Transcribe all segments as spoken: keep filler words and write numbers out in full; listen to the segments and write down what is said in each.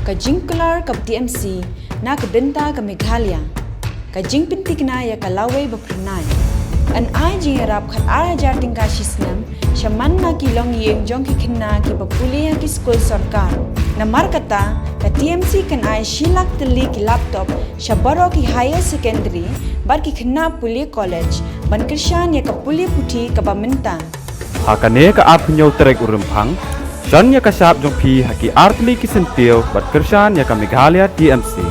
Ka jingkular ka T M C na ka bynta ka Meghalaya. Ka jingpynthikna ïa ka lawei ba phyrnai. Yn ai jingïarap khatar hajar tyngka shi snem sha man na ki longïing jong ki khynnah kiba pule ha ki skul sorkar. Namar kata, ka T M C kan ai shi lak tylli ki laptop sha baroh ki higher secondary bad ki khynnah pule college ban kyrshan ïa ka pule puthi kaba mynta. Ha kane ka arphew hynñiew tarik u Rymphang, shon ïa ka shap jong phi ha ki artylli ki syntiew bad kyrshan ïa ka Meghalaya T M C.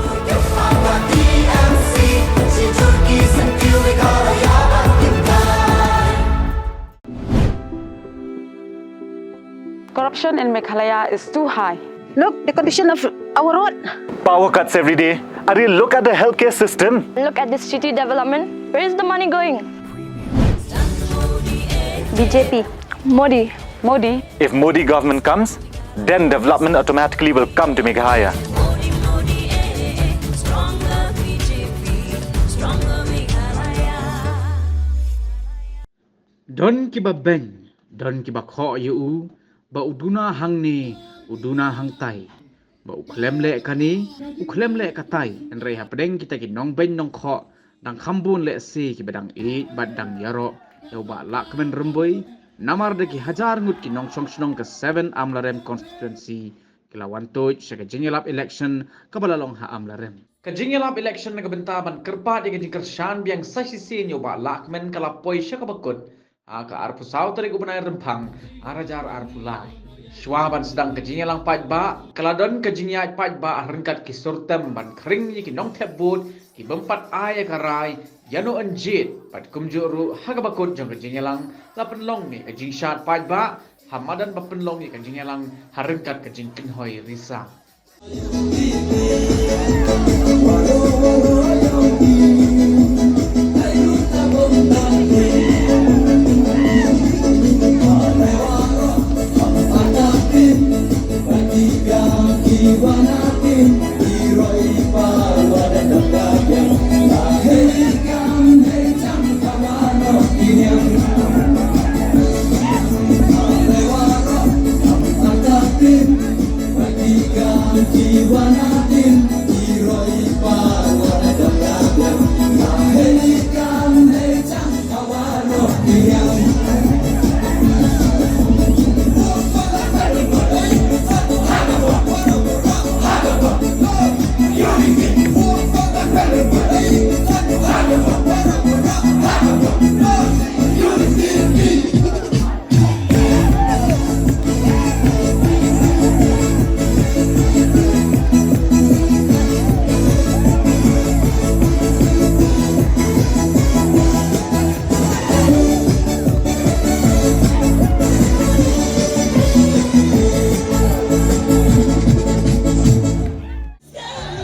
Corruption in Meghalaya is too high. Look, the condition of our road. Power cuts every day. Are you look at the healthcare system? Look at the city development. Where is the money going? B J P. Modi. Modi. If Modi government comes, then development automatically will come to Meghalaya. Don kiba beng, don kiba khoh ïa u, ba u duna hangne, u duna hangtai, ba u khlem leh kane, u khlem leh katai, hynrei hapdeng kita ki nongbeng nongkhoh, dang kham bun lehse kiba dang ïeit bad dang ïaroh ïa u Bah Lahkmen Rymbui, namar da ki hajar ngut ki nongshong shnong ka seven Amlarem constituency ki la wan tuid sha ka jingïalap election kaba la long ha Amlarem. Ka jingïalap election na ka bynta ban kyrpad ïa ka jingkyrshan biang sa shisien ïa u Bah Lahkmen ka la poi sha kaba kut ha ka arphew saw tarik u bnai Rymphang, ar hajar arphew lai. Shuwa ban sdang ka jingïalang paidbah, ka la don ka jingïaid paidbah ryngkat ki sur tem ban khring ïa ki nongthep vote ki bym pat ai ïa ka rai ïano yn jied, bad kumjuh ruh ha kaba kut jong ka jingïalang la pynlong ïa ka jingshad paidbah ha madan ba pynlong ïa ka jingïalang ha ryngkat ka jingkynhoi risa.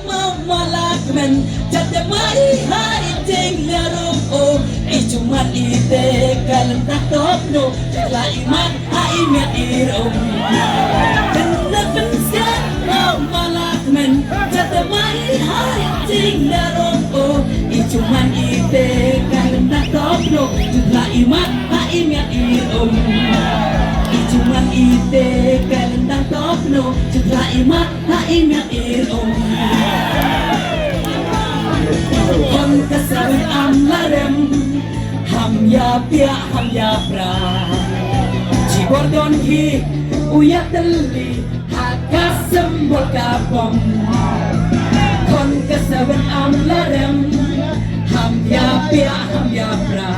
Mama Lahkmen, tat te mai hai ting lerung o, i chuman i te kalan ta top no, la i mat ha i miat i rum. Kena penskan Mama Lahkmen, tat te mai hai ting lerung o, i chuman i te kalan ta top no, la i mat ha i miat i rum. I chuman i te kalan ta top no, la i mat ha i miat i rum. Hon ka seven Amlarem, ham ïa piah, ham ïa pra. Chi bor don hi, u ïa tylli, ha ka symbol ka bom. Hon ka seven Amlarem, ham ïa piah, ham ïa pra.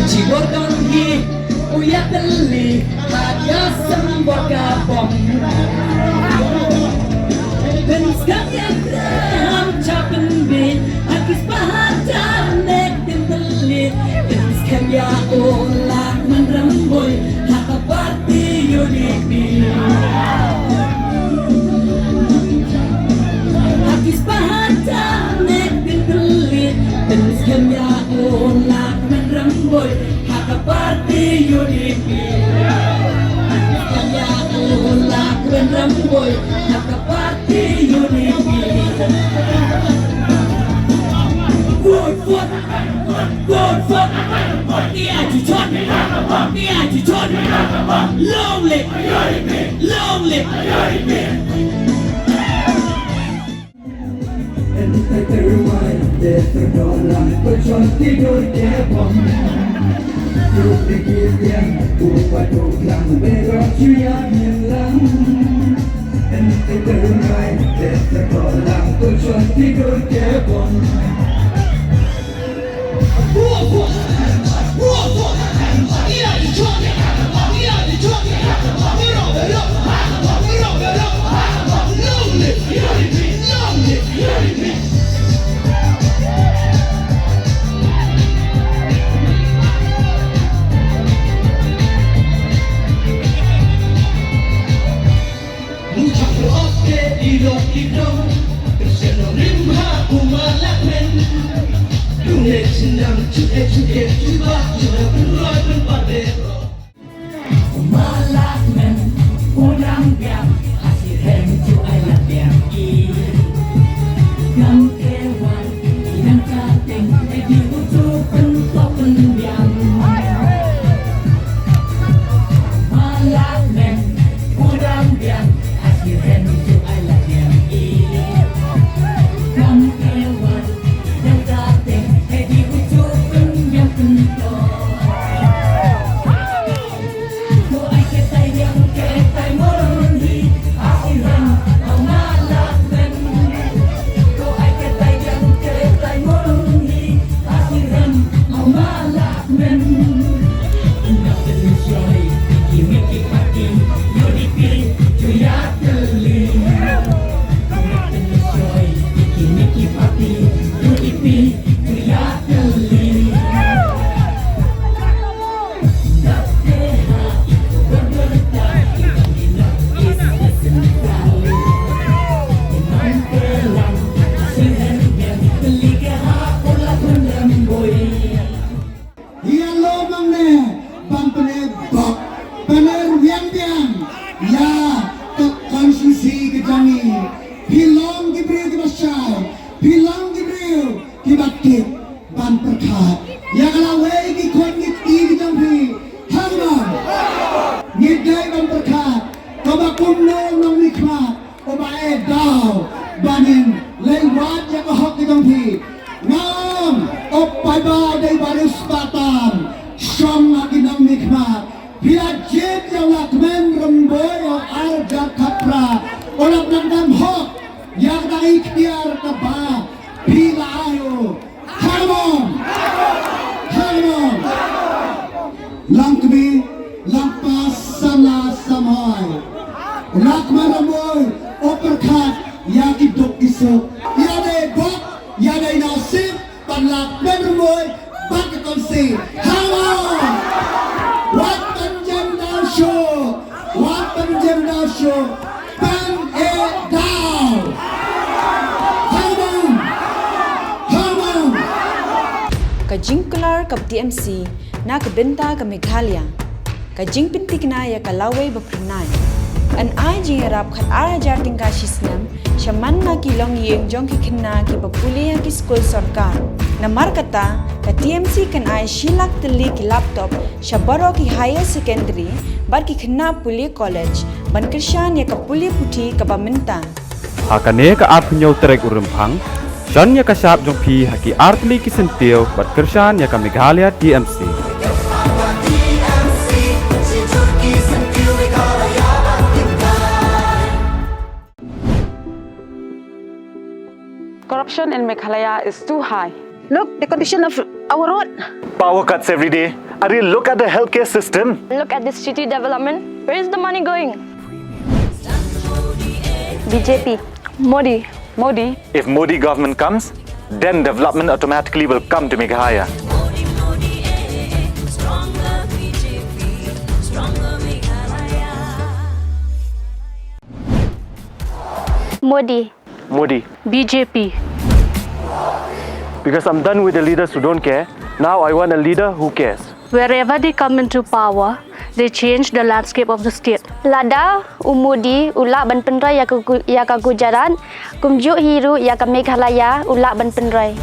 Chi bor don hi, u ïa tylli, ha ka symbol ka bom. Pynskhem ïa Graham Chapman Bey, ha ki spah hajar ne ktien tylli. Pynskhem ïa u Lahkmen Rymbui, ha ka party U D P. Ha ki spah hajar ne ktien tylli. Pynskhem ïa u Lahkmen Rymbui, ha ka party U D P. Pynskhem ïa u Lahkmen Rymbui, ha ka party U D P. Vote for, vote for, Nia Chuchon, Nia Chuchon. Long live, long live. Ïa lum hangne ban pyneh bok, pyneh biang biang ïa ka constituency ka jong ngi. Phi long ki briew kiba shai, phi long ki briew kiba tip ban pyrkhat ïa ka lawei ki khun ki kti ki jong phi. Hangno ngi dei ban pyrkhat kaba kumno nongmihkhmat uba ai daw ban ïaleh wad ïa ka hok ka jong phi. Ngam, u paidbah dei ba riewspah tam, shong ha ki nongmihkhmat. Phi la jied ïa u Lahkmen Rymbui u ar hajar khatphra, u la pyndonkam hok ïa kata ka iktiar kaba phi la ai u. Hangno? Hangno? Langkmie, langpa samla samhoi. Lahkmen Rymbui u pyrkhat ïa ki duk ki suk. Ïa dei bok, ïa dei nasib ban Lahkmen Rymbui bad ka constituency. Hangno? Wat pynjem daw shuh. Wat pynjem daw shuh. Pyneh daw. Hangno? Hangno? Ka jingkular ka T M C na ka bynta ka Meghalaya. Ka jingpynthikna ïa ka lawei ba phyrnai. Yn ai jingïarap khatar hajar tyngka shi snem sha man la ki longïing jong ki khynnah kiba pule ha ki skul sorkar. Namar kata, ka T M C kan ai shi lak tylli ki laptop sha baroh ki higher secondary bad ki khynnah pule college ban kyrshan ïa ka pule puthi kaba mynta. Ha kane ka arphew hynñiew tarik u Rymphang, shon ïa ka shap jong phi ha ki artylli ki syntiew bad kyrshan ïa ka Meghalaya T M C. Corruption in Meghalaya is too high. Look, the condition of our road. Power cuts every day. Are you look at the healthcare system? Look at the city development. Where is the money going? B J P. Modi. Modi. If Modi government comes, then development automatically will come to Meghalaya. Modi. Modi. B J P. Because I'm done with the leaders who don't care. Now I want a leader who cares. Wherever they come into power, they change the landscape of the state. Lada u Modi u lah ban pynroi ïa ka Gu-, ïa ka Gujarat, kumjuh hi ruh ïa ka Meghalaya u lah ban pynroi.